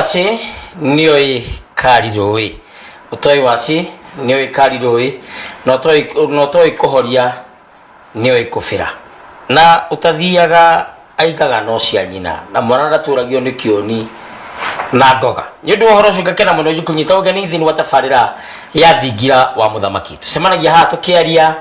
Waci nĩoĩ kari rũĩ, ũtoĩ waci nĩoĩ kari rũĩ, na ũtoĩ kũhoria nĩoĩ kũbĩra. Na ũtathiaga aigaga no cia nyina, na mwana ndatũragio nĩ kĩoni na ngoga. Nĩ ũndũ wa ũhoro ũcio ngakena mũno kũnyita ũgeni thĩinĩ wa tabarĩra ya Thingira wa Mũthamaki. Tũcemanagia haha tũkĩaria,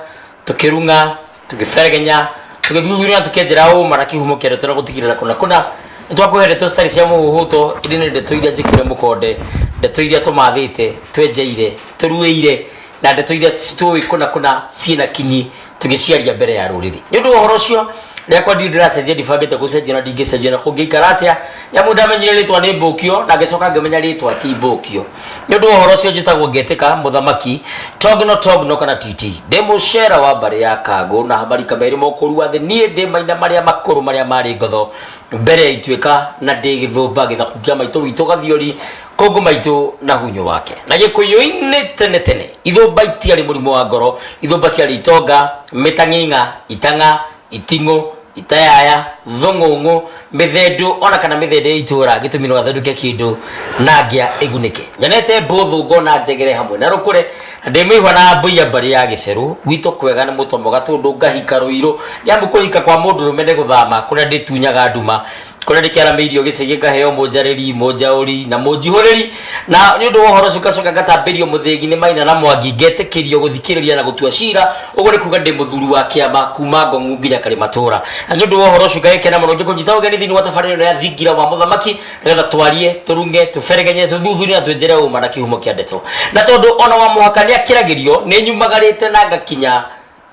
tũkĩrung'a, tũgĩberegenya, tũgĩthuthuria na tũkĩenjera ũma na kĩhumo kĩa ndeto na gũtigĩrĩra kũna kũna nĩ twakũhe ndeto citarĩ cia mũhũhũto ĩndĩ nĩ ndeto iria njĩkĩre mũkonde, ndeto iria tũmathĩte, twenjeire, tũruĩire na ndeto iria tũĩ kũna kũna ciĩna kinyi tũgĩciaria mbere ya rũrĩrĩ. Nĩ ũndũ wa ũhoro ũcio rĩakwa ndirĩ ndĩracenjia ndibangĩte gũcenjia na ndingĩcenjia na kũngĩikara atĩa nĩ amu ndamenyire rĩtwa nĩ mbũkio na ngĩcoka ngĩmenya rĩtwa ti mbũkio. Nĩ ũndũ wa ũhoro ũcio njĩtagwo Ngetĩka Mũthamaki Togno Togno kana TT. Ndĩ mũcera wa mbarĩ ya Kangũ na marika merĩ ma ũkũru wa thĩ. Niĩ ndĩ maina marĩa makũrũ marĩa marĩ ngotho mbere ya ituĩka na ndĩ gĩthũmba gĩthaku kĩa maitũ witũ Gathiori Kũngũ maitũ na hunyũ wake. Na Gĩkũyũ-inĩ tene tene ithũmba itiarĩ mũrimũ wa ngoro, ithũmba ciarĩ itonga, mĩtang'ing'a, itang'a, iting'ũ, itayaya, thũng'ũng'ũ, mĩthendũ ona kana mĩthende ya itũra gĩtũmi no athendũke kĩndũ na ngĩa ĩgunĩke. Nyonete mbũthũ ngona njegere hamwe na rũkũre na ndĩ mĩihwa na mbũi ya mbarĩ ya gĩcerũ gwitũ kwega nĩ mũtomo gatũndũ ngahika rũirũ nĩ amu kũhika kwa mũndũrũme nĩ gũthama kũrĩa ndĩtunyaga nduma kũrĩa ndĩkĩaramĩirio gĩcegĩ ngaheo mũnjarĩri mũnjaũri na mũnjihũrĩri na nĩ ũndũ wa ũhoro ũcio ngacoka ngatambĩrio mũthĩgi nĩ Maina na Mwangi ngetĩkĩrio gũthikĩrĩria na gũtua cira ũguo nĩ kuga ndĩ mũthuri wa kĩama kuma Ngong'u nginya Karĩmatũra na nĩ ũndũ wa ũhoro ũcio ngagĩkena mũno ngĩkũnyita ũgeni thĩinĩ wa tabarĩra ĩno ya Thingira wa Mũthamaki nĩgetha twarie tũrung'e tũberegenye tũthuthurie na twenjere ũma na kĩhumo kĩa ndeto na tondũ ona wa mũhaka nĩ akĩragĩrio nĩ nyumagarĩte na ngakinya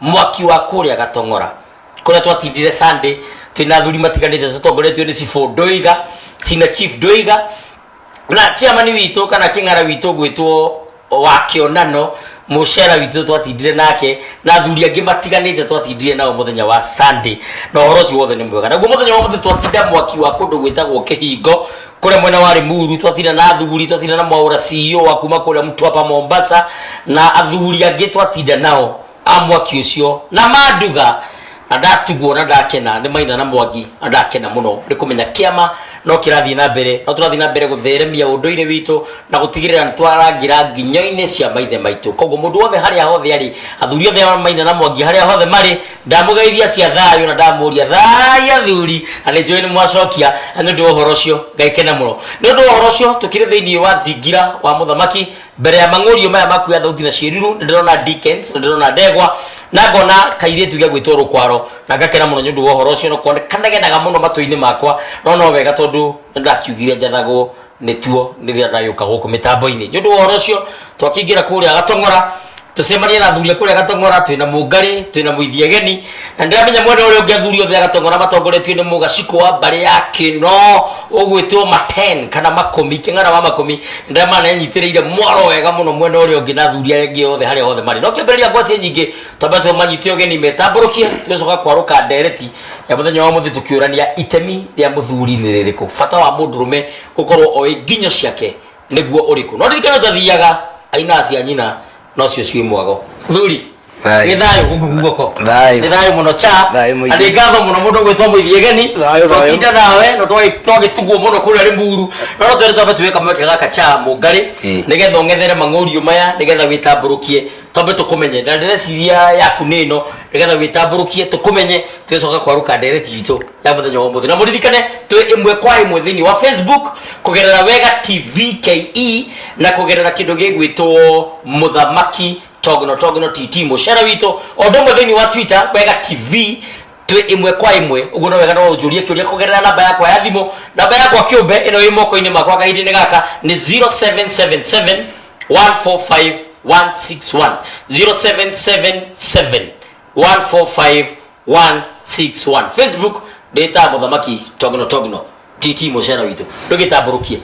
mwaki wa kũrĩa Gatong'ora kũrĩa twatindire Sunday twĩna athuri matiganĩte tũtongoretio nĩ cibũ Ndoiga senior chief Ndoiga na chairman witũ kana kĩng'ara witũ gwĩtwo wa kĩonano mũcera witũ twatindire nake na athuri angĩ matiganĩte twatindire nao mũthenya wa Sunday na ũhoro ũcio wothe nĩ mwega naguo mũthenya wa mũthĩ twatinda mwaki wa kũndũ gwĩtagwo Kĩhingo kũrĩa mwena wa Limuru twatinda na athuri twatinda na Mwaũra CEO wa kuma kũrĩa Mtwapa Mombasa na athuri angĩ twatinda nao a mwaki ũcio na manduga na ndatugwo na ndakena nĩ Maina na Mwangi na ndakena mũno nĩ kũmenya kĩama no kĩrathiĩ na mbere no tũrathiĩ na mbere gũtheremia ũndũire witũ na gũtigĩrĩra nĩ twarangĩra nginyo-inĩ cia maithe maitũ koguo mũndũ wothe harĩa hothe arĩ athuri othe a Maina na Mwangi harĩa hothe marĩ ndamũgeithia cia thayũ na ndamũria thayũ athuri na nĩ njũĩ nĩ mwacokia na nĩ ũndũ wa ũhoro ũcio ngagĩkena mũno nĩ ũndũ wa ũhoro ũcio tũkĩrĩ thĩinĩ wa thingira wa mũthamaki mbere ya mang'ũrio maya maku ya thauti na ciĩruru nĩ ndĩrona Dickens nĩ ndĩrona ndegwa na ngona kairĩtu gĩa gwĩtwo rũkwaro na ngakena mũno nĩ ũndũ wa ũhoro ũcio no kanegenaga mũno matũ-inĩ makwa no no wega tondũ nĩ ndakiugire njathagwo nĩtuo rĩrĩa ndagĩũka gũkũ mĩtambo-inĩ nĩ ũndũ wa ũhoro ũcio twakĩingĩra kũrĩa Gatong'ora tũcemanie na athuri a kũrĩa Gatong'ora twĩna Mũngarĩ twĩna Mũithiegeni na ndĩramenya mwena ũrĩa ũngĩ athuri othe a Gatong'ora matongoretio nĩ Mũgacikũ wa mbarĩ ya Kĩno ũgwĩtwo Maten kana Makũmi Kĩng'ara wa Makũmi ndĩramana enyitĩrĩire mwaro wega mũno mwena ũrĩa ũngĩ na athuri arĩa angĩ othe harĩa hothe marĩ no kĩambĩrĩria ngwacĩ nyingĩ twambe tũmanyite ũgeni metambũrũkie tũgĩcoka kwarũka ndereti ya mũthenya wa mũthĩ tũkĩũrania itemi rĩa mũthuri nĩ rĩrĩkũ bata wa mũndũrũme gũkorwo oĩ nginyo ciake nĩguo ũrĩkũ no ririkana twathiaga aina cia nyina nocio ciĩ mwago thuri Thayũ. nĩ thayũ gũkũ guoko Thayũ. nĩ thayũ mũno cha Thayũ mũingĩ. na nĩ ngatho mũno mũndũ ũgwĩtwo mũithiegeni Thayũ, thayũ. twatinda nawe na twagĩtugwo mũno kũrĩa Limuru no no twende twambe tuwe kamweke gaka cha mũngarĩ Ĩĩ. nĩgetha ũng'ethere mang'ũrio maya nĩgetha wĩtambũrũkie twambe tũkũmenye na ndĩreciria yaku nĩ ĩno nĩgetha wĩtambũrũkie tũkũmenye tũgĩcoka kwarũka ndereti itũ ya mũthenya wa ũmũthĩ na mũririkane twĩ ĩmwe kwa ĩmwe thĩinĩ wa Facebook kũgerera Wega TV KE na kũgerera kĩndũ gĩgwĩtwo Mũthamaki Togno Togno TT mũcere witũ o ũndũ ũmwe thĩinĩ wa Twitter Wega TV twĩ ĩmwe kwa ĩmwe ũguo no wega no ũnjũrie kĩũria kũgerera namba yakwa ya thimũ namba yakwa kĩũmbe ĩno ĩ moko-inĩ makwa kahinda-inĩ gaka nĩ 0777 145 161 0777 145 161 Facebook ndĩtaga mũthamaki Togno Togno TT mũcera witũ ndũgĩtambũrũkie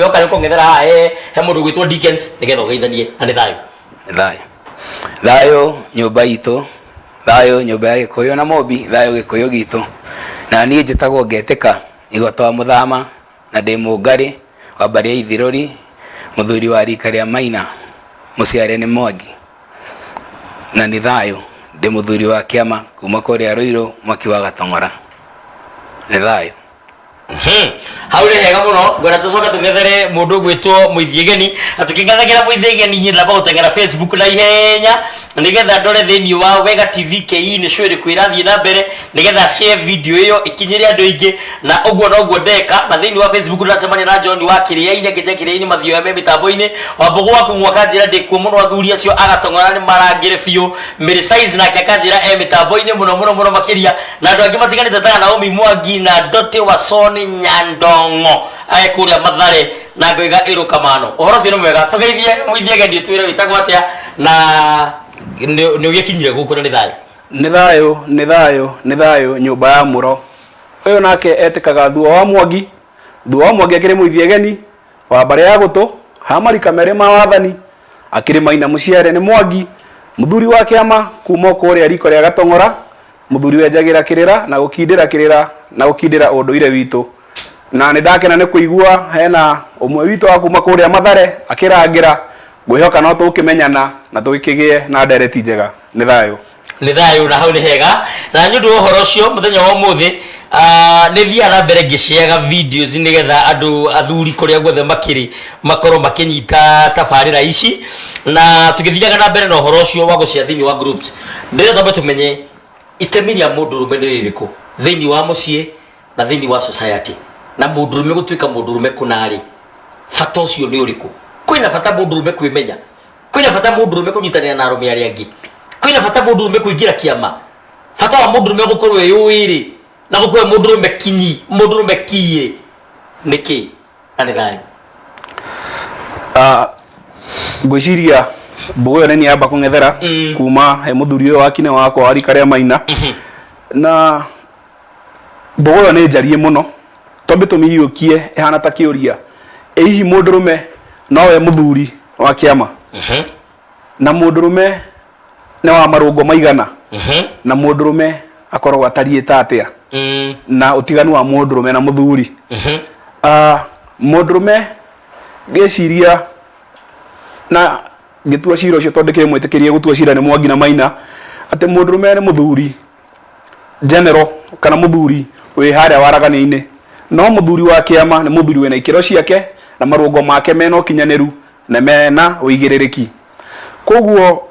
yoka nĩ kũng'ethera haha he mũndũ ũgwĩtwo Dickens nĩgetha ũgeithanie na nĩ thayũ. Thayũ thayũ nyũmba itũ thayũ nyũmba ya Gĩkũyũ na Mũmbi thayũ Gĩkũyũ gitũ na niĩ njĩtagwo Ngetĩka Igota wa Mũthama na ndĩ Mũngarĩ wa mbarĩ ya Ithirũri mũthuri wa rika rĩa Maina mũciare nĩ Mwangi na nĩ thayũ ndĩ mũthuri wa kĩama kuma kũrĩa Rũirũ mwaki wa Gatong'ora nĩ thayũ. Hau nĩ hega mũno. Ngwenda tũcoke tũng'ethere mũndũ ũgwĩtwo Mũithiĩgeni, na tũkĩng'ethagĩra Mũithiĩgeni niĩ ndamba gũteng'era Facebook na ihenya nĩgetha ndore thĩinĩ wa Wega TV KE nĩ show ĩrĩkũ ĩrathiĩ na mbere, nĩgetha share video ĩyo ĩkinyĩre andũ aingĩ, na ũguo noguo ndeka. Na thĩinĩ wa Facebook ndacemania na John wa Kĩrĩainĩ, akĩnjia Kĩrĩainĩ mathioya me mĩtambo-inĩ. Wambũgũ wa Kũng'ũ akanjĩra ndĩkuo mũno, athuri acio agatong'ora nĩ marangĩre biũ. Mary Size nake akanjĩra e mĩtambo-inĩ mũno mũno mũno makĩria, na andũ angĩ matiganĩte ta Naomi Mwangi na Dote Wasoni Nyandong'o ae kũrĩa Mathare, na ngoiga ĩrũkamano. Ũhoro ũcio nĩ mwega. Tũgeithie Mũithia Geni, ũtwĩre wĩtagwo atĩa na nĩ ũgĩkinyire gũkũ, na nĩ thayũ. Nĩ thayũ, nĩ thayũ, nĩ thayũ nyũmba ya mũro. Ũyũ nake etĩkaga Thuo wa Mwangi. Thuo wa Mwangi akĩrĩ Mũithiegeni wa mbarĩ ya Gũtũ, ha marika merĩ ma wathani, akĩrĩ Maina mũciare nĩ Mwangi, mũthuri wa kĩama kuma o kũrĩa riko rĩa Gatong'ora, mũthuri wenjagĩra kĩrĩra na gũkindĩra kĩrĩra na gũkindĩra ũndũire witũ. Na nĩ ndakena nĩ kũigua hena ũmwe witũ wa kuma kũrĩa Mathare akĩrangĩra, ngwĩhoka no tũkĩmenyana na tũgĩkĩgĩe na ndereti njega. Nĩ thayũ. Nĩ thayũ, na hau nĩ hega. Na nĩ ũndũ wa ũhoro ũcio, mũthenya wa ũmũthĩ nĩ thiaga na mbere ngĩceaga videos nĩgetha andũ athuri kũrĩa guothe makĩrĩ makorwo makĩnyita tabarĩra ici, na tũgĩthiaga na mbere na ũhoro ũcio wa gũcea thĩinĩ wa groups, ndĩrenda twambe tũmenye itemi rĩa mũndũrũme nĩ rĩrĩkũ thĩinĩ wa mũciĩ na thĩinĩ wa society, na mũndũrũme gũtuĩka mũndũrũme kũna-rĩ, bata ũcio nĩ ũrĩkũ? Kwĩna bata mũndũrũme kwĩmenya? Kwĩna bata mũndũrũme kũnyitanĩra na arũme arĩa angĩ? Kwĩna bata mũndũrũme kũingĩra kĩama? Bata wa mũndũrũme gũkorwo eyũĩ-rĩ, na gũkorwo e mũndũrũme kinyi, mũndũrũme kii-rĩ, nĩ kĩ? Na nĩ thayũ. Ngwĩciria mbũgũ ĩyo nĩ niĩ yamba kũng'ethera kuma he mũthuri ũyũ wa kine wakwa wa rika rĩa Maina, na mbũgũ ĩyo nĩ njariĩ mũno. Twambe tũmĩiyũkie ĩhana ta kĩũria, ĩ hihi mũndũrũme nowe mũthuri wa kĩama? Na mũndũrũme nĩ wa marũngo maigana? Na mũndũrũme akoragwo atariĩ ta atĩa? Na ũtiganu wa mũndũrũme na mũthuri. Mũndũrũme ngĩciria na ngĩtua cira ũcio, tondũ ndĩkĩrĩ mwĩtĩkĩrie gũtua cira nĩ Mwangi na Maina, atĩ mũndũrũme nĩ mũthuri general kana mũthuri wĩ harĩa waragania-inĩ, no mũthuri wa kĩama nĩ mũthuri wĩna ikĩro ciake na marũngo make mena ũkinyanĩru na mena ũigĩrĩrĩki. Koguo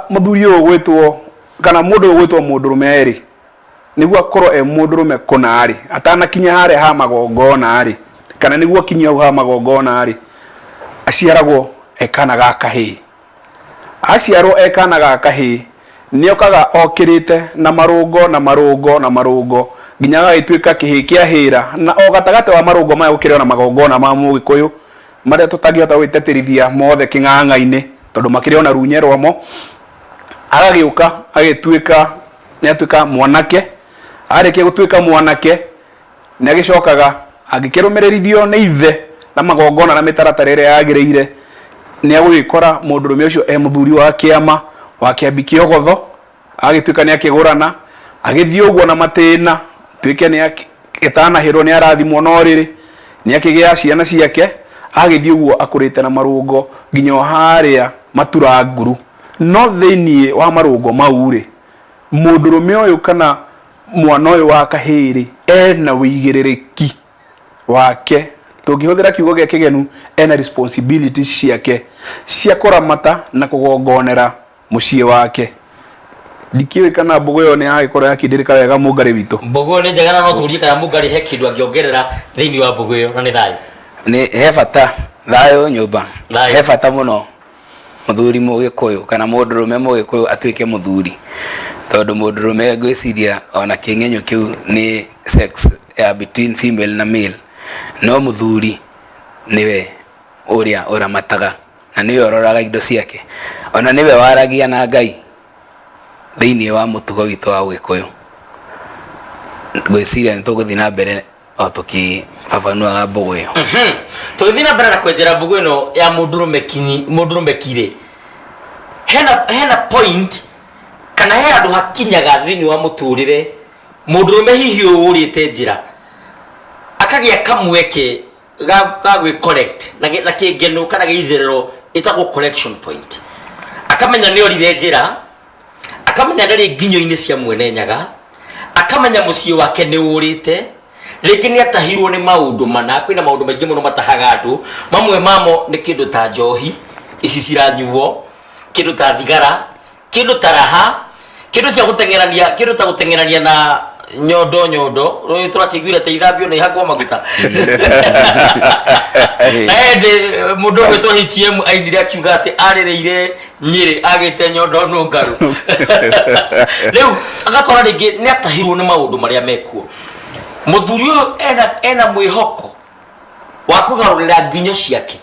mũthuri ũyũ ũgwĩtwo kana mũndũ ũyũ ũgwĩtwo mũndũrũme rĩ, nĩguo akorwo e mũndũrũme kũna rĩ, atanakinya harĩa ha magongona rĩ, kana nĩguo akinye hau ha magongona rĩ, aciaragwo e kana ga kahĩĩ. Aciarwo e kana ga kahĩĩ, nĩokaga okĩrĩte na marũngo na marũngo na marũngo nginya agagĩtuĩka kĩhĩĩ kĩa hĩra, na o gatagatĩ wa marũngo maya gũkĩrĩ ona magongona ma Mũgĩkũyũ marĩa tũtangĩhota gũgĩtĩtĩrithia mothe kĩng'ang'a-inĩ tondũ makĩrĩ ona runye rwamo. Agagĩũka agĩtuĩka nĩatuĩka mwanake, arĩkia gũtuĩka mwanake nĩagĩcokaga angĩkĩrũmĩrĩrithio nĩ ithe na magongona na mĩtaratara ĩrĩa yagĩrĩire, nĩegũgĩkora mũndũrũme ũcio e mũthuri wa kĩama wa kĩambi kĩa ũgotho, agagĩtuĩka nĩakĩgũrana, agĩthiĩ ũguo na matĩna, atuĩke nĩagĩtanahĩrwo nĩarathimwo na ũrĩrĩ, nĩakĩgĩa ciana ciake, agagĩthiĩ ũguo akũrĩte na marũngo nginya o harĩa matura nguru. No thĩiniĩ wa marũngo mau-rĩ, mũndũrũme ũyũ kana mwana ũyũ wa kahĩĩ-rĩ, ena ũigĩrĩrĩki wake, tũngĩhũthĩra kiugo gĩa kĩgenu, ena responsibility ciake cia kũramata na kũgongonera mũciĩ wake. Ndikĩũĩ kana mbũgũ ĩyo nĩ yagĩkorwo yakindĩrĩka wega mũngarĩ witũ. Mbũgũ ĩyo nĩ njega, na no tũrie kana mũngarĩ he kĩndũ angĩongerera thĩinĩ wa mbũgũ ĩyo, na nĩ thayũ. Nĩ he bata thayũ nyũmba. Thayũ. He bata mũno mũthuri mũgĩkũyũ kana mũndũrũme mũgĩkũyũ atuĩke mũthuri, tondũ mũndũrũme ngwĩciria ona kĩng'enyũ kĩu nĩ sex ya between female na male, no mũthuri nĩwe ũrĩa ũramataga na nĩwe ũroraga indo ciake, ona nĩwe waragia na Ngai thĩinĩ wa mũtugo witũ wa ũgĩkũyũ. Ngwĩciria nĩ tũgũthiĩ na mbere o tũkĩbabanuaga mbũgũ ĩyo. Tũgĩthiĩ na mbere na kwenjera mbũgũ ĩno ya mũndũrũme kinyi, mũndũrũme kirĩ, hena point kana he handũ hakinyaga thĩinĩ wa mũtũrĩre mũndũrũme hihi ũrĩte njĩra akagĩa kamweke ga gwĩ correct na kĩngeno kana gĩitherero ĩtagwo correction point, akamenya nĩ orire njĩra, akamenya ndarĩ nginyo-inĩ cia Mwene Nyaga, akamenya mũciĩ wake nĩ ũrĩte. Rĩngĩ nĩ atahirwo nĩ maũndũ mana, kwĩna maũndũ maingĩ mũno matahaga andũ. Mamwe mamo nĩ kĩndũ ta njohi ici ciranyuo, kĩndũ ta thigara, kĩndũ ta raha, kĩndũ cia gũteng'erania, kĩndũ ta gũteng'erania na nyondo nyondo rũĩ tũraciguire ta ithambio na ihakwo maguta. Na hĩndĩ mũndũ ũgwĩtwo HM ainire akiuga atĩ arĩrĩire Nyĩrĩ agĩte nyondo nũngarũ. Rĩu agakora rĩngĩ nĩ atahirwo nĩ maũndũ marĩa mekuo. Mũthuri ũyũ ena mwĩhoko wa kũgarũrĩra nginyo ciake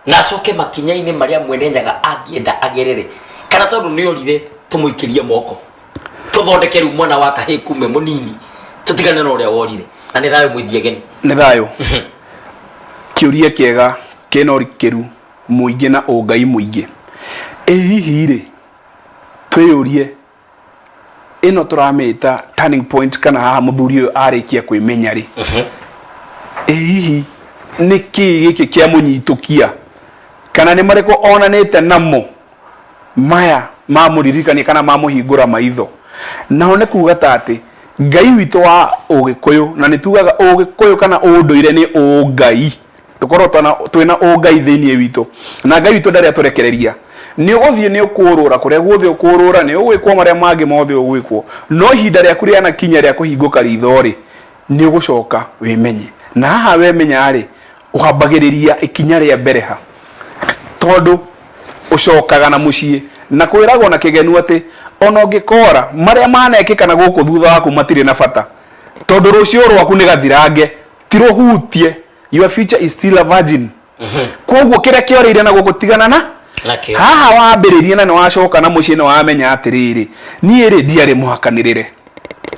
na acoke makinya-inĩ marĩa Mwene Nyaga angĩenda agerere, kana tondũ nĩ orire tũmũikĩrie moko tũthondeke rĩu mwana wa kahĩĩ kume mũnini tũtigane na ũrĩa worire. Na nĩ thayũ mũithiageni. Nĩ thayũ. Kĩũria kĩega kĩna ũrikĩru mũingĩ na ũngai mũingĩ. Ĩ hihi rĩ, twĩyũrie ĩno tũramĩta turning point kana haha mũthuri ũyũ arĩkia kwĩmenya rĩ, ĩ hihi nĩ kĩĩ gĩkĩ kĩamũnyitũkia kana nĩ marĩkũ onanĩte namo maya mamũririkania kana mamũhingũra maitho? Naho nĩ kuga ta atĩ Ngai witũ wa Ũgĩkũyũ, na nĩ tugaga Ũgĩkũyũ kana ũndũire nĩ ũngai, tũkorwo twĩna ũngai thĩinĩ witũ, na Ngai witũ ndarĩ atũrekereria. Nĩ ũgũthiĩ nĩ ũkũũrũra kũrĩa guothe ũkũũrũra, nĩ ũgwĩkwo marĩa mangĩ mothe ũgwĩkwo, no ihinda rĩaku rĩanakinya rĩa kũhingũka ritho-rĩ, nĩ ũgũcoka wĩmenye. Na haha wemenya-rĩ, ũhambagĩrĩria ikinya rĩa mbere ha? Tondũ ũcokaga na mũciĩ, na kwĩragwo na kĩgenu atĩ ona ũngĩkora marĩa manekĩka na gũkũ thutha waku matirĩ na bata, tondũ rũciũ rwaku nĩ gathirange, ti rũhutie, your future is still a virgin. Koguo kĩrĩa kĩorĩire na gũkũ tigana na Nakĩo. haha wambĩrĩria na nĩwacoka na mũciĩ nĩwamenya atĩrĩrĩ, niĩ rĩ ndiarĩ mũhakanĩrĩre,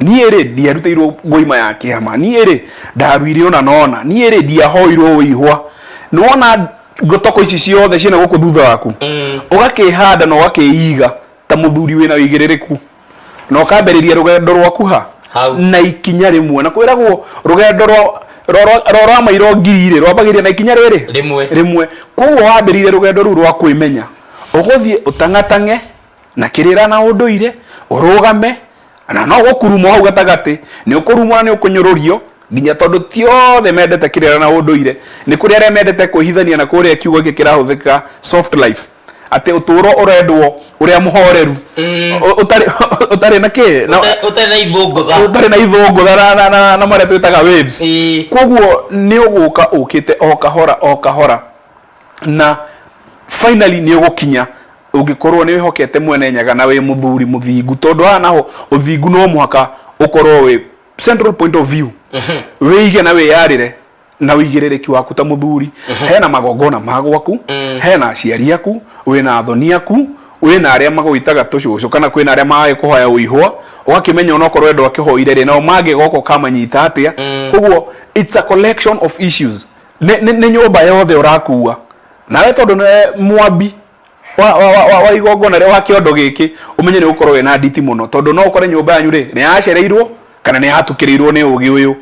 niĩ rĩ ndiarutĩirwo ngoima ya kĩama, niĩ rĩ ndaruire ũna na ũna, niĩ rĩ ndiahoirwo wĩihwa. Nĩwona ngotoko ici ciothe ciĩna gũkũ thutha waku, ũgakĩhanda na ũgakĩiga ta mũthuri wĩna wĩigĩrĩrĩku, na ũkambĩrĩria rũgendo rwaku ha Hau. na ikinya rĩmwe. Na kwĩragwo rũgendo rwa mairo ngiri rĩ rwambagĩrĩria na ikinya rĩrĩ Rĩmwe. rĩmwe. Koguo wambĩrĩirie rũgendo rũu rwa kwĩmenya, ũgũthiĩ ũtang'atang'e na kĩrĩra na ũndũire, ũrũgame na no gũkurumwo hau gatagatĩ, nĩ ũkũrumwo na nĩ ũkũnyũrũrio nginya, tondũ ti othe mendete kĩrĩra na ũndũire. Nĩ kũrĩ arĩa mendete kwĩhithania na kũrĩa kiugo gĩkĩ kĩrahũthĩka soft life, atĩ ũtũũro ũrendwo ũrĩa mũhoreru, ũtarĩ na kĩ na Ũtarĩ na ithũngũtha. Ũtarĩ na ithũngũtha na marĩa twĩtaga waves. Koguo nĩ ũgũka ũkĩte o kahora o kahora, na finally nĩ ũgũkinya ũngĩkorwo nĩ wĩhokete Mwene Nyaga na wĩ mũthuri mũthingu, tondũ haha naho ũthingu no mũhaka ũkorwo wĩ central point of view. Wĩige na wĩyarĩre na ũigĩrĩrĩki waku ta mũthuri. Hena magongona ma gwaku, hena aciari aku, wĩna athoni aku, wĩna arĩa magwĩtaga tũcũcũ, kana kwĩna arĩa magĩkũhoya ũihwa, ũgakĩmenya onokorwo we ndwakĩhoire rĩ, nao mangĩgoka ũkamanyita atĩa. Koguo it's a collection of issues. Nĩ nyũmba yothe ũrakua nawe, tondũ nĩwe mwambi wa igongona rĩa wa kĩondo gĩkĩ, ũmenye nĩ ũgũkorwo wĩna nditi mũno, tondũ no ũkore nyũmba yanyu rĩ nĩ yacereirwo kana nĩ yatukĩrĩirwo nĩ ũgĩ ũyũ.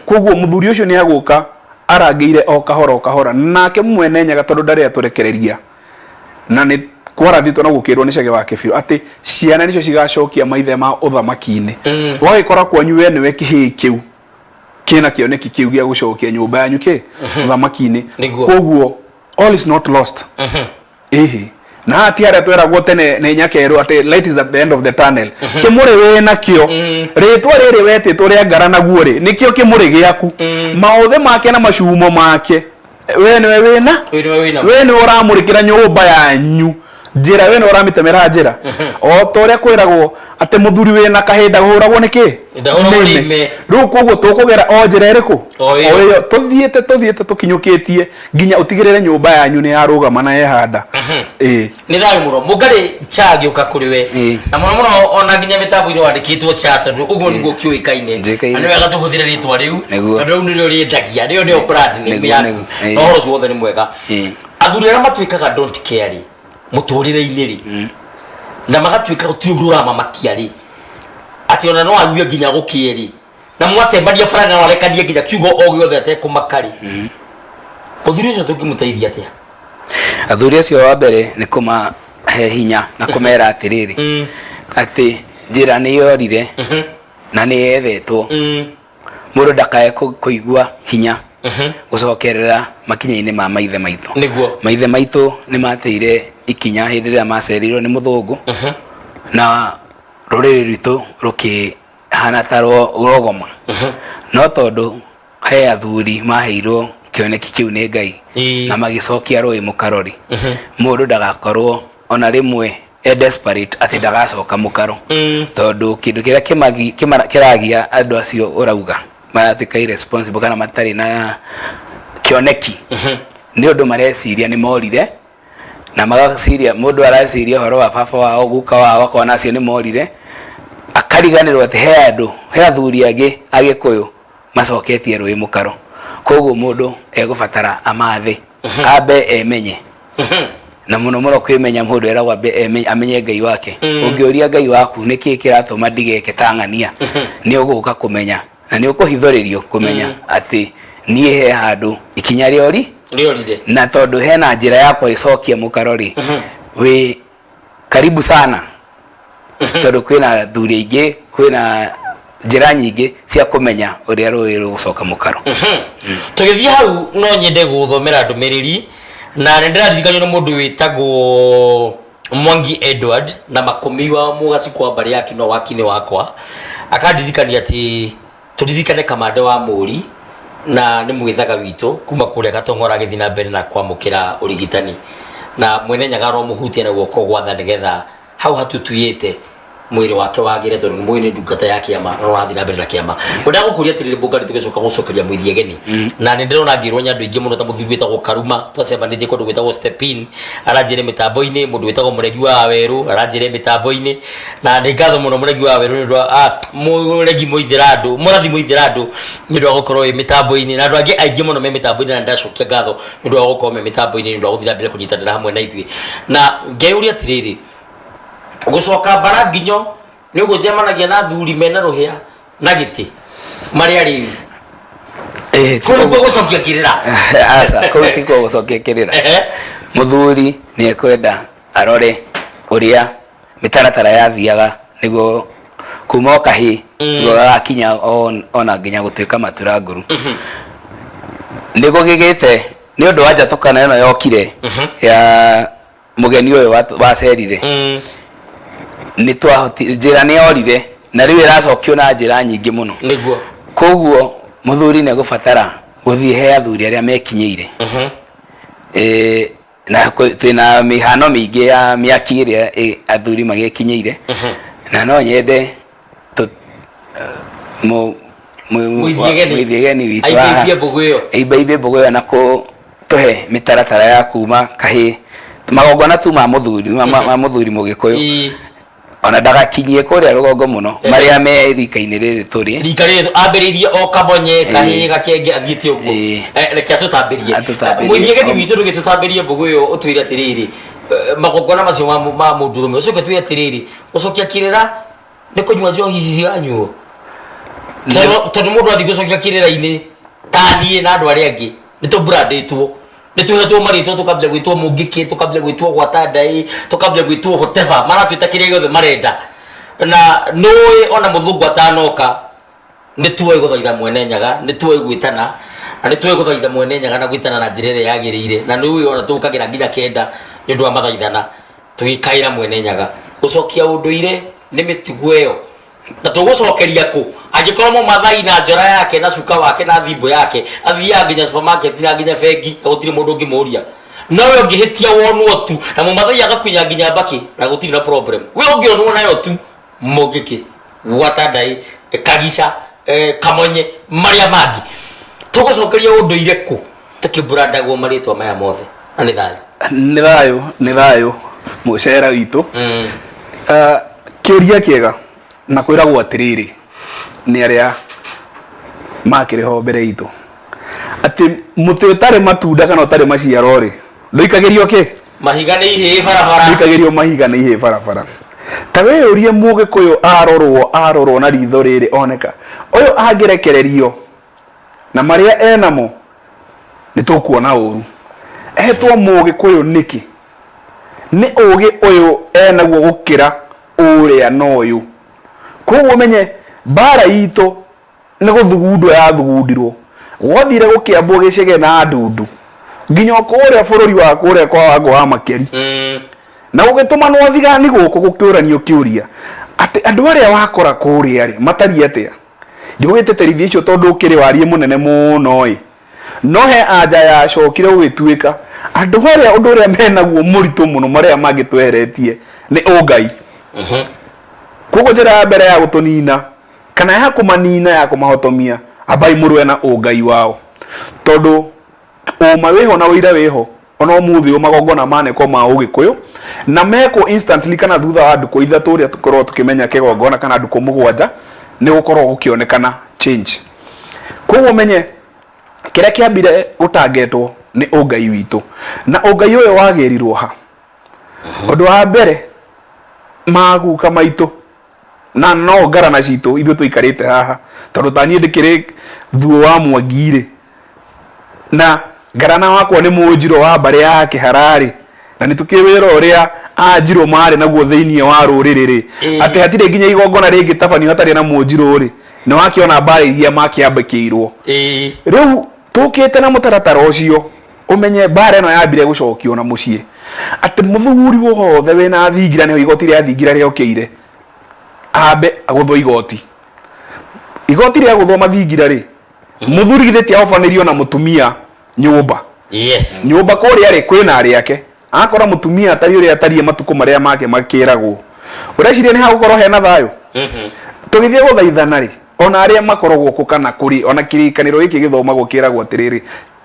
Koguo mũthuri ũcio nĩ agũka arangĩire o kahora o kahora, nake Mwene Nyaga tondũ ndarĩ atũrekereria, na nĩ kwarathĩtwo na gũkĩrwo nĩ Cege wa Kĩbiũ atĩ ciana nĩcio cigacokia maithe ma ũthamaki-inĩ. Ũgagĩkora kwanyu we nĩwe kĩhĩĩ kĩu kĩna kĩoneki kĩu gĩa gũcokia nyũmba yanyu kĩ ũthamaki-inĩ. Nĩguo. Koguo all is not lost. Ĩhĩ, na haha ti harĩa tweragwo tene nĩ nyakerũ atĩ light is at the end of the tunnel. Kĩmũrĩ wĩ nakĩo, rĩtwa rĩrĩ wetĩtwo rĩa ngara naguo rĩ, nĩkĩo kĩmũrĩ gĩaku, maũthĩ make na macumo make, we nĩwe wĩna We nĩwe wĩna. We nĩwe ũramũrĩkĩra nyũmba yanyu njĩra, we nĩwe ũramĩtemera njĩra, o ta ũrĩa kwĩragwo atĩ mũthuri wĩna kahĩnda ndahũragwo nĩ kĩ? Ndahũragwo nĩ ime. Rĩu koguo tũkũgera o njĩra ĩrĩkũ? O ĩyo. Ĩyo tũthiĩte tũkinyũkĩtie nginya ũtigĩrĩre nyũmba yanyu nĩ yarũgama na yehanda. Ĩĩ. Nĩ thayũ mũno mũngarĩ cha gĩũka kũrĩ we. Na mũno mũno ona nginya mĩtambo-inĩ wandĩkĩtwo cha, tondũ ũguo nĩguo kĩũĩkaine. Njũĩkaine. Na nĩ wega tũhũthĩre rĩtwa rĩu, Nĩguo. tondũ rĩu nĩrĩo rĩendagia, rĩo nĩyo brand name yaku. Nĩguo. Na ũhoro ũcio wothe nĩ mwega. Athuri arĩa matuĩkaga don't care rĩ mũtũrĩre-inĩ rĩ, na magatuĩka gũtirĩ ũndũ ũramamakia rĩ, atĩ ona no anyue nginya gũkĩe rĩ, na mwacemania bara no arekanie nginya kiugo o gĩothe atekũmaka rĩ, mũthuri ũcio tũngĩmũteithia atĩa? Athuri acio wa mbere nĩ kũmahe hinya na kũmera atĩrĩrĩ, atĩ njĩra nĩ yorire na nĩ yethetwo. Mũndũ ndakae kũigua hinya gũcokerera makinya-inĩ ma maithe maitũ. Nĩguo. Maithe maitũ nĩ mateire ikinya hĩndĩ ĩrĩa macereirwo nĩ mũthũngũ na rũrĩrĩ rwitũ rũkĩhana ta rwogoma. No tondũ he athuri maheirwo kĩoneki kĩu nĩ Ngai na magĩcokia rũĩ mũkaro rĩ, mũndũ ndagakorwo ona rĩmwe e desperate atĩ ndagacoka mũkaro. Tondũ kĩndũ kĩrĩa kĩragia andũ acio ũrauga maratuĩka irresponsible kana matarĩ na kĩoneki nĩ ũndũ mareciria nĩ morire, na magaciria mũndũ areciria ũhoro wa baba wao, guka wao, akona acio nĩ morire, akariganĩrwo atĩ he andũ, he athuri angĩ Agĩkũyũ macoketie rũĩ mũkaro. Koguo mũndũ egũbatara amathe, ambe emenye, na mũno mũno kwĩmenya mũndũ eragwo ambe amenye Ngai wake. Ũngĩũria Ngai waku nĩkĩĩ kĩratũma ndigeke ta ng'ania, nĩ ũgũka kũmenya na nĩ ũkũhithũrĩrio kũmenya atĩ niĩ he handũ ikinya rĩori rĩorire, na tondũ hena njĩra ya kũrĩcokia mũkaro rĩ, wĩ karibu sana, tondũ kwĩna athuri aingĩ, kwĩna njĩra nyingĩ cia kũmenya ũrĩa rũĩ rũgũcoka mũkaro. Tũgĩthiĩ hau no nyende gũthomera ndũmĩrĩri, na nĩ ndĩraririkanio nĩ mũndũ wĩtagwo Mwangi Edward na makũmi wa mũgacikũ wa mbarĩ ya Kino wa Kinĩ wakwa, akandirikania atĩ tũririkane Kamande wa Mũri na nĩ mwĩthaga witũ kuma kũrĩa Gatong'ora agĩthiĩ na mbere na kwamũkĩra ũrigitani, na mwene Nyaga aromũhutia na guoko gwa tha nĩgetha hau hatutuyĩte mwĩrĩ wake wagĩre, tondũ nĩ mũĩ nĩ ndungata ya kĩama na ũrathiĩ na mbere na kĩama. Ngwendaga gũkũria atĩrĩrĩ Mũngari, tũgĩcoka gũcokeria Mũithiegeni, na nĩ ndĩrona ngĩrwo nĩ andũ aingĩ mũno ta mũthuri wĩtagwo Karuma, twacemanĩtie kũndũ gwĩtagwo Step In, aranjĩre mĩtambo-inĩ, mũndũ wĩtagwo Mũregi wa Werũ aranjĩre mĩtambo-inĩ, na nĩ ngatho mũno Mũregi wa Werũ nĩ ũndũ wa Mũregi Mũithĩrandũ, Mũrathi Mũithĩrandũ nĩ ũndũ wa gũkorwo wĩ mĩtambo-inĩ, na andũ angĩ aingĩ mũno me mĩtambo-inĩ, na nĩndacokia ngatho nĩ ũndũ wa gũkorwo me mĩtambo-inĩ, nĩ ũndũ wa gũthiĩ na mbere kũnyitanĩra hamwe na ithuĩ. Na ngeyũria atĩrĩrĩ, gũcoka mbara nginyo nĩ ũguo njemanagia na athuri mena rũhĩa na gĩtĩ marĩ arĩu? Kũu nĩkuo gũcokia kĩrĩra? Aca, kũu tikuo gũcokia kĩrĩra. Mũthuri nĩ ekwenda arore ũrĩa mĩtaratara yathiaga nĩguo kuma o kahĩĩ nĩguo gagakinya ona nginya gũtuĩka matura nguru. Nĩ gũgĩgĩte nĩ ũndũ wa njatũkano ĩno yokire ya mũgeni ũyũ wacerire, nĩ twahoti njĩra nĩ yorire na rĩu ĩracokio na njĩra nyingĩ mũno. Koguo mũthuri nĩ egũbatara gũthiĩ he athuri arĩa mekinyĩire. Na twĩna mĩhano mĩingĩ ya mĩaki ĩrĩa athuri magĩkinyĩire, na no nyende Mũithiegeni. Mũithiegeni witũ Aimbaimbie mbũgũ ĩyo. Aimbaimbie mbũgũ ĩyo na kũtũhe mĩtaratara ya kuma kahĩĩ magongona tu ma mũthuri ma mũthuri mũgĩkũyũ, ona ndagakinyie kũrĩa rũgongo mũno, marĩa me rika-inĩ rĩrĩ tũrĩ. Rika rĩrĩ ambĩrĩirie o kamonye kahĩĩ gakenge athiĩte ũguo. Reke atũtambĩrie. Atũtambĩrie. Mũithiegeni witũ, ndũgĩtũtambĩrie mbũgũ ĩyo, ũtwĩre atĩrĩrĩ, magongona macio ma mũndũrũme, ũcoke twĩre atĩrĩrĩ, gũcokia kĩrĩra nĩ kũnyua njohi ici ciranyuo, tondũ mũndũ athiĩ gũcokia kĩrĩra-inĩ ta niĩ na andũ arĩa angĩ nĩ tũbrandĩtwo, nĩ tũhetwo marĩtwa, tũkambia gwĩtwo mũngĩkĩ, tũkambia gwĩtwo gwata ndaĩ, tũkambia gwĩtwo whatever maratwĩta, kĩrĩa gĩothe marenda. Na nũĩ ona mũthũngũ atanoka nĩ tuoĩ gũthaitha Mwene Nyaga, nĩ tuoĩ gwĩtana, na nĩ tuoĩ gũthaitha Mwene Nyaga na gwĩtana na njĩra ĩrĩa yagĩrĩire, na nĩ ũĩ ona tũkagĩra nginya 9 nĩ ũndũ wa mathaithana tũgĩkaĩra Mwene Nyaga. Gũcokia ũndũire nĩ mĩtugo ĩyo, na tũgũcokeria kũ angĩkorwo mũmathai na njora yake na cuka wake na thimbo yake athiaga nginya supermarket na nginya bengi na gũtirĩ mũndũ ũngĩmũria? No we ũngĩhĩtia wonwo tu na mũmathai agakunya nginya mbakĩ na gũtirĩ na problem, we ũngĩonwo nayo tu mũngĩkĩ gwata ndaĩ kagica, kamonye marĩa mangĩ, tũgũcokeria ũndũire kũ tũkĩmburandagwo marĩtwa maya mothe? Na nĩ thayũ. Nĩ thayũ, nĩ thayũ mũcera witũ. Kĩũria kĩega, na kwĩragwo atĩrĩrĩ nĩ arĩa makĩrĩ ho mbere itũ atĩ mũtĩ ũtarĩ matunda kana ũtarĩ maciaro rĩ, ndũikagĩrio kĩ? Mahiga nĩ ihĩĩ barabara. Ndũikagĩrio mahiga nĩ ihĩĩ barabara. Ta wĩyũrie, mũgĩkũyũ arorwo arorwo na ritho rĩrĩ oneka ũyũ angĩrekererio na marĩa enamo nĩ tũkuona ũru. Etwo mũgĩkũyũ nĩkĩ? Nĩ ũgĩ ũyũ enaguo gũkĩra ũrĩa na ũyũ. Koguo ũmenye mbara itũ. Nĩ gũthugundwo yathugundirwo. Gwathire gũkĩambwo gĩcege na ndundu nginya o kũrĩa bũrũri wa kũrĩa kwa Wangũ wa Makeri. Na gũgĩtũmanwo athigani gũkũ gũkĩũranio kĩũria atĩ andũ arĩa wakora kũrĩa rĩ matariĩ atĩa? Ndigũgĩtĩtĩrithia icio tondũ ũkĩrĩ wariĩ mũnene mũno ĩ. No he anja yacokire gũgĩtuĩka andũ arĩa ũndũ ũrĩa menaguo mũritũ mũno marĩa mangĩtweheretie nĩ ũngai. Koguo njĩra ya mbere ya gũtũnina kana ya kũmanina ya kũmahotomia ambai mũrũe na ũngai wao tondũ ũma wĩho na ũira wĩho ona ũmũthĩ ũyũ magongona manekwo ma ũgĩkũyũ na mekwo instantly kana thutha wa ndukũ ithatũ ũrĩa tũkoragwo tũkĩmenya kĩgongona kana ndukũ mũgwanja nĩ gũkoragwo gũkĩonekana change. Koguo ũmenye kĩrĩa kĩambire gũtangetwo nĩ ũngai witũ na ũngai ũyũ wagĩrirwo ha? Ũndũ wa mbere maguka maitũ na no ngarana citũ ithuĩ tũikarĩte haha tondũ ta niĩ ndĩkĩrĩ thuo wa Mwangi rĩ na ngarana wakwa nĩ mũnjirũ wa mbarĩ ya Kĩhara rĩ na nĩ tũkĩũĩ wĩra ũrĩa anjirũ marĩ naguo thĩinĩ wa rũrĩrĩ rĩ atĩ hatirĩ nginya igongona rĩngĩtabanio hatarĩ na mũnjirũ rĩ nĩ wakĩona mbara iria makĩambĩkĩirwo. Rĩu tũkĩte na mũtaratara ũcio ũmenye mbara ĩno yambire gũcokio na mũciĩ atĩ mũthuri wothe wĩna thingira nĩho igoti rĩa thingira rĩokĩire ambe agũthwo igoti. Igoti rĩagũthwo mathingira rĩ mũthuri githĩ ti ahobanĩrio na mũtumia nyũmba. Yes. Nyũmba kũrĩa rĩ kwĩna arĩa ake akora mũtumia atariĩ ũrĩa atariĩ matukũ marĩa make makĩragwo ũreciria nĩ hagũkorwo hena thayũ? Tũgĩthiĩ gũthaithana rĩ ona arĩa makoragwo kũ kana kũrĩ ona kĩrĩkanĩro gĩkĩ gĩthomagwo kĩragwo atĩrĩrĩ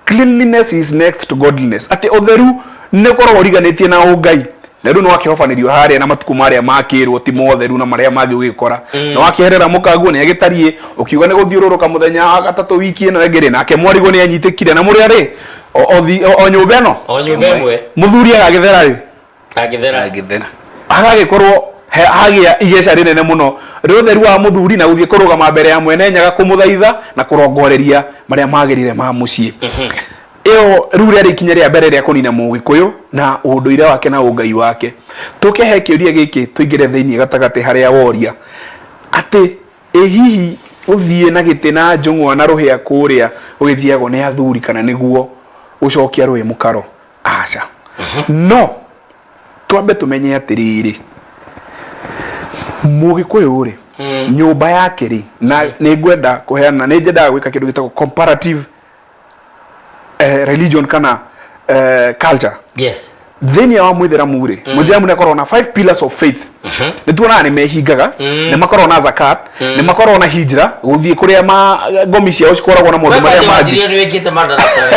cleanliness is next to godliness atĩ ũtheru nĩ ũkoragwo ũriganĩtie na ũngai na rĩu nĩwakĩhobanĩrio harĩa na matukũ marĩa makĩrwo ti motheru na marĩa mangĩ ũgĩkora nĩwakĩherera mũkaguo nĩ agĩtariĩ ũkiuga nĩ gũthiũrũrũka mũthenya wa gatatũ wiki ĩno ĩngĩ rĩ nake mwarigwo nĩ anyitĩkire na mũrĩ arĩ o nyũmba ĩno O nyũmba ĩmwe. Mũthuri agagĩthera rĩ Agĩthera. Agĩthera. Hagagĩkorwo hagĩa igeca rĩnene mũno rĩa ũtheru wa mũthuri na gũthiĩ kũrũgama mbere ya mwene nyaga kũmũthaitha na kũrongoreria marĩa magĩrĩire ma mũciĩ. Ĩyo rĩu rĩarĩ ikinya rĩa mbere rĩa kũnina mũgĩkũyũ na ũndũire wake na ũngai wake. Tũke he kĩũria gĩkĩ tũingĩre thĩinĩ gatagatĩ harĩa woria atĩ ĩ hihi gũthiĩ na gĩtĩ na njũng'wa na rũhĩa kũrĩa gũgĩthiagwo nĩ athuri kana nĩguo gũcokia rũĩ mũkaro? Aca. No twambe tũmenye atĩrĩrĩ, mũgĩkũyũ rĩ nyũmba yake rĩ, na nĩ ngwenda kũheana, nĩ nyendaga gwĩka kĩndũ gĩtagwo comparative religion kana culture. Thĩinĩ wa mũithĩramu rĩ, mũithĩramu nĩ akoragwo na five pillars of faith. Nĩ tuonaga nĩ mehingaga, nĩ makoragwo na zakat, nĩ makoragwo na hijra, gũthiĩ kũrĩa ma ngomi ciao cikoragwo na maũndũ marĩa mangĩ. Wanjirie nĩ wĩkĩte madarasa we.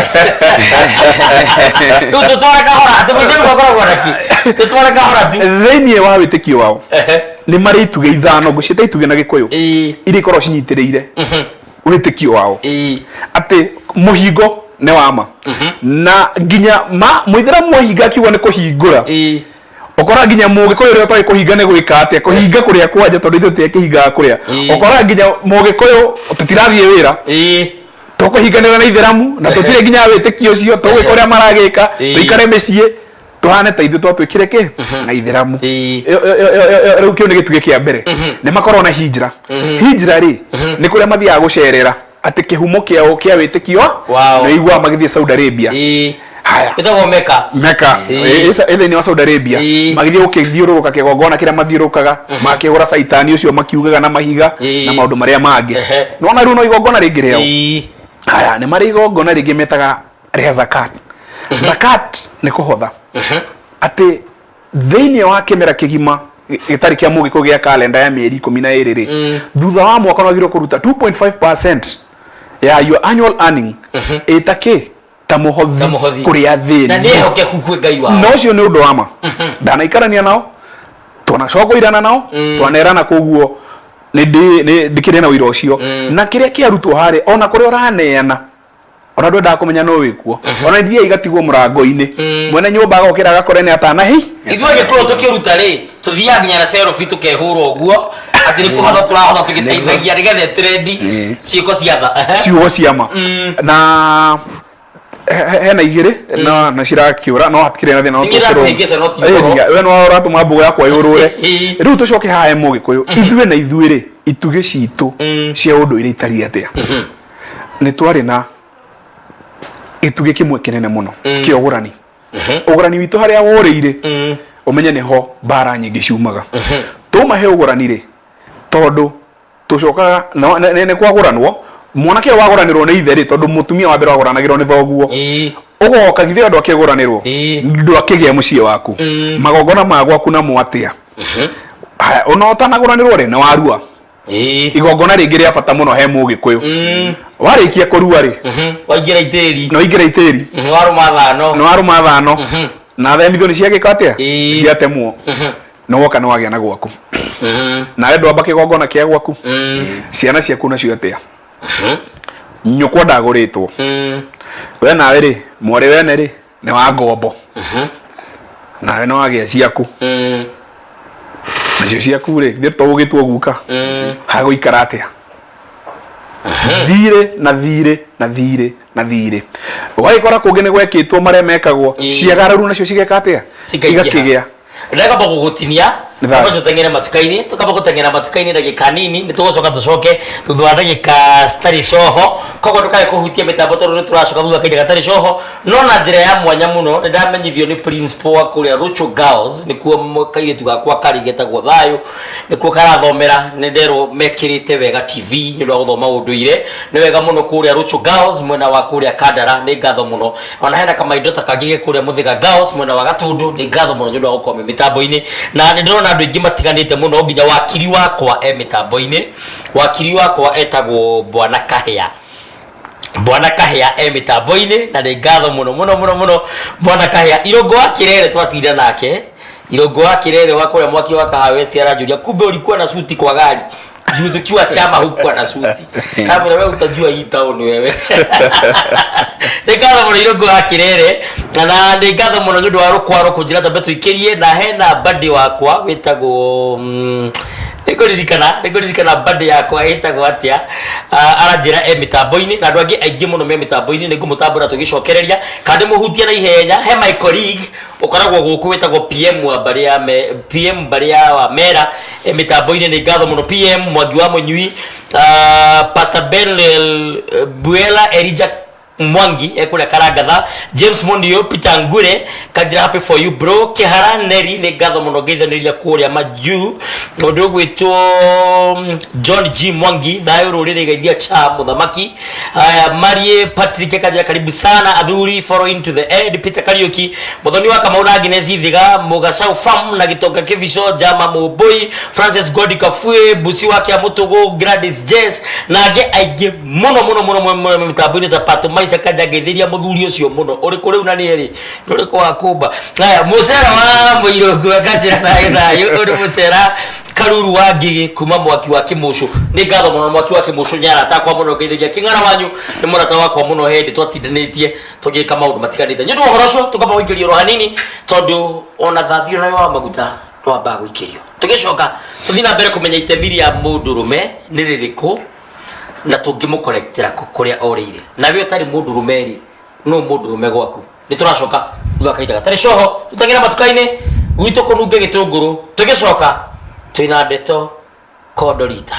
Rĩu tũtware kahora, atĩ mũithĩramu akoragwo na kĩ? Tũtware kahora tu. Thĩinĩ wa wĩtĩkio wao nĩ marĩ itugĩ ithano, ngũciĩta itugĩ na Gĩkũyũ, iria ikoragwo cinyitĩrĩire wĩtĩkio wao. Atĩ mũhingo nĩ wa ma na nginya ma mũithĩramu ahinga akiuga nĩ kũhingũra. Ũkora nginya mũgĩkũyũ ũrĩa ũtoĩ kũhinga nĩ gwĩka atĩa kũhinga kũrĩa kwanja tondũ ithuĩ tũtiakĩhingaga kũrĩa. Ũkora nginya mũgĩkũyũ tũtirathiĩ wĩra tũkũhinganĩra na ithĩramu na tũtirĩ nginya wĩtĩkio ũcio tũgwĩka ũrĩa maragĩka tũikare mĩciĩ tũhane ta ithuĩ twatuĩkire kĩ na ithĩramu. Rĩu kĩu nĩ gĩtugĩ kĩa mbere. Nĩ makoragwo na hijra. Hijra rĩ nĩ kũrĩa mathiaga gũcerera atĩ kĩhumo kĩao kĩa wĩtĩkio Wao. nĩ iguaga magĩthiĩ Saudi Arabia. Haya. Ĩtagwo Mecca. Mecca. Ĩ thĩinĩ wa Saudi Arabia. Magĩthiĩ gũkĩthiũrũrũka kĩgongona kĩrĩa mathiũrũrũkaga makĩhũra caitani ũcio makiugaga na mahiga na maũndũ marĩa mangĩ. Nĩwona rĩu no igongona rĩngĩ rĩao. Haya, nĩ marĩ igongona rĩngĩ metaga rĩa zakat. Zakat nĩ kũhotha atĩ thĩinĩ wa kĩmera kĩgima gĩtarĩ kĩa mũgĩkũ gĩa kalenda ya mĩeri 12 rĩ, thutha wa mwaka nĩwagĩrĩirwo kũruta 2.5% ya your annual earning ĩta kĩ ta mũhothi Ta mũhothi. kũrĩ athĩni. Na nĩ ehokeku kwĩ Ngai wao. Na ũcio nĩ ũndũ wa ma. Ndanaikarania nao, twanacogoirana nao, twanerana, koguo nĩ ndĩkĩrĩ na ũira ũcio. Na kĩrĩa kĩarutwo harĩa ona kũrĩa ũraneana ona ndwendaga kũmenya no wĩkuo, ona ithiaga igatigwo mũrango-inĩ, mwene nyũmba agokĩra agakora nĩ atanahi. Ithuĩ Agĩkũyũ tũkĩruta rĩ, tũthiaga nginya na cerobi tũkehũra ũguo atĩ nĩ kũhotha tũrahotha tũgĩteithagia nĩgetha tũrendi ciĩko cia tha. Ciugo cia ma. Na Hena igĩrĩ na na cirakiũra no hatikĩrĩ na thĩna no Ningĩ ndakũhĩngĩca no ti ũhoro. we no ũratũma mbũgũ yakwa yũrũre. Ĩĩ. Rĩu tũcoke haha he mũgĩkũyũ, ithuĩ na ithuĩ rĩ, itugĩ citũ cia ũndũire itariĩ atĩa? Nĩ twarĩ na gĩtugĩ kĩmwe kĩnene mũno kĩa ũgũrani. Ũgũrani witũ harĩa worĩire, ũmenye nĩho mbara nyingĩ ciumaga. Tũma he ũgũrani rĩ, tondũ tũcokaga nĩ kwagũranwo, mwanake ũyũ wagũranĩrwo nĩ ithe rĩ, tondũ mũtumia wa mbere wagũranagĩrwo nĩ thoguo. Ũgoka githĩ andũ akĩgũranĩrwo, ndwakĩgĩa mũciĩ waku, magongona ma gwaku namo atĩa? Haya, ona ũtanagũranĩrwo rĩ, nĩ warua. Igongona rĩngĩ rĩa bata mũno he mũgĩkũyũ, warĩkia kũrua rĩ, Waingĩra itĩri. Nĩ waingĩra itĩri. Warũma thano. Nĩ warũma thano na themithio nĩ ciagĩka atĩa? Ciatemwo. Nĩ woka nĩ wagĩa na gwaku, nawe ndwamba kĩgongona kĩa gwaku. Ciana ciaku nacio atĩa? Nyũkwa ndagũrĩtwo. We nawe rĩ, mwarĩ wene rĩ, nĩ wa ngombo. Nawe nĩ wagĩa ciaku. Nacio ciaku rĩ, githĩ to ũgĩtwo guka? Hagũikara atĩa? Thirĩ na thirĩ na thirĩ na thirĩ. Ũgagĩkora kũngĩ nĩ gwekĩtwo marĩa mekagwo. Ciagararu nacio cigeka atĩa? Cikaingĩha. Igakĩgĩa. Ndakamba gũgũtinia. Nĩ thayũ. Kamba tũteng'ere matuka-inĩ, tũkamba gũteng'era matuka-inĩ ndagĩka nini, nĩ tũgũcoka tũcoke thutha wa ndagĩka citarĩ coho. Koguo ndũkae kũhutia mĩtambo tondũ nĩ tũracoka thutha wa kahinda gatarĩ coho. No na njĩra ya mwanya mũno, nĩ ndamenyithio nĩ principal wa kũrĩa Rũchũ Girls, nĩkuo kairĩtu gakwa karĩ getagwo Thayũ, nĩkuo karathomera. Nĩ nderwo mekĩrĩte wega TV nĩ ũndũ wa gũthoma ũndũire. Nĩ wega mũno kũrĩa Rũchũ Girls mwena wa kũrĩa Kandara, nĩ ngatho mũno. Ona hena kamaindota kangĩ ge kũrĩa Mũthĩga Girls mwena wa Gatũndũ, nĩ ngatho mũno nĩ ũndũ wa gũkorwo me mĩtambo-inĩ. Na nĩ ndĩrona andũ aingĩ matiganĩte mũno, nginya wakiri wakwa e mĩtambo-inĩ. Wakiri wakwa etagwo Bwana Kahĩa. Bwana Kahĩa e mĩtambo-inĩ na nĩ ngatho mũno mũno mũno mũno Bwana Kahĩa. Irũngũ wa Kĩrere twatinda nake. Irũngũ wa Kĩrere wa kũrĩa mwaki wa Kahawa West aranjũria, kumbe ulikuwa na suti kwa gari? Juu tukiwa chama hukuwa na suti. Kamera wewe utajua hii town wewe. Nĩ ngatho mũno Irũngũ wa Kĩrere, na nĩ ngatho mũno nĩ ũndũ wa rũkwaro kũnjĩra twambe tũikĩrie. Na hena buddy wakwa wĩtagwo, nĩngũririkana buddy yakwa ĩtagwo atĩa. Aranjĩra e mĩtambo-inĩ na andũ angĩ aingĩ mũno me mĩtambo-inĩ, nĩ ngũmũtambũra tũgĩcokereria kana ndĩmũhutie na ihenya. He my colleague ũkoragwo gũkũ wĩtagwo PM wa mbarĩ ya me, PM mbarĩ ya wa Mera e mĩtambo-inĩ, nĩ ngatho mũno PM Mwangi wa Mũnyui. Pastor Ben Buela Elijah Mwangi ekũrĩa Karangatha, James Munio, Peter Ngure Kanjira, happy for you bro. Kĩhara Neri, nĩ ngatho mũno ngeithanĩria kũrĩa majuu. Mũndũ ũgwĩtwo John G Mwangi, thayũ rũrĩrĩ, geithia cha mũthamaki. Haya, Marie Patrick Kanjira, karibu sana athuri, following to the end. Peter Kariuki, Muthoni wa Kamau na Agnes Ithiga, Mugacau Farm na Gitonga Kibico, Jama Mubui, Francis Godi Kafue, Busi wa Kia Mutugu, Gladys Jess na angĩ aingĩ mũno mũno mũno mũno mũno mĩtambo-inĩ ta Pato Maisha Kanja. Ngeithĩria mũthuri ũcio mũno ũrĩkũ rĩu na nĩ erĩ nĩ ũrĩkũ wa kũmba. Haya, mũcera wa mũirũngu akanjĩra thayũ thayũ. Ũyũ nĩ mũcera Karuru wa Ngigĩ kuma mwaki wa Kĩmũcũ, nĩ ngatho mũno mwaki wa Kĩmũcũ, nĩ arata akwa mũno. Ngeithĩria Kĩng'ara wanyu, nĩ mũrata wakwa mũno, hĩndĩ twatindanĩtie tũgĩka maũndũ matiganĩte. Nĩ ũndũ wa ũhoro ũcio tũkamba gũikĩrio oro hanini, tondũ ona thathi ona wa maguta ndwambaga gũikĩrio. Tũgĩcoka tũthiĩ na mbere kũmenya itemi rĩa mũndũrũme nĩ rĩrĩkũ na tũngĩmũkorektĩra kũ kũrĩa orĩire. Nawe ũtarĩ mũndũrũme rĩ, nũ mũndũrũme gwaku? Nĩ tũracoka thutha wa kahinda gatarĩ coho. Tũteng'ere matuka-inĩ gwitũ kũnunge gĩtũngũrũ, tũgĩcoka twĩna ndeto kondorita.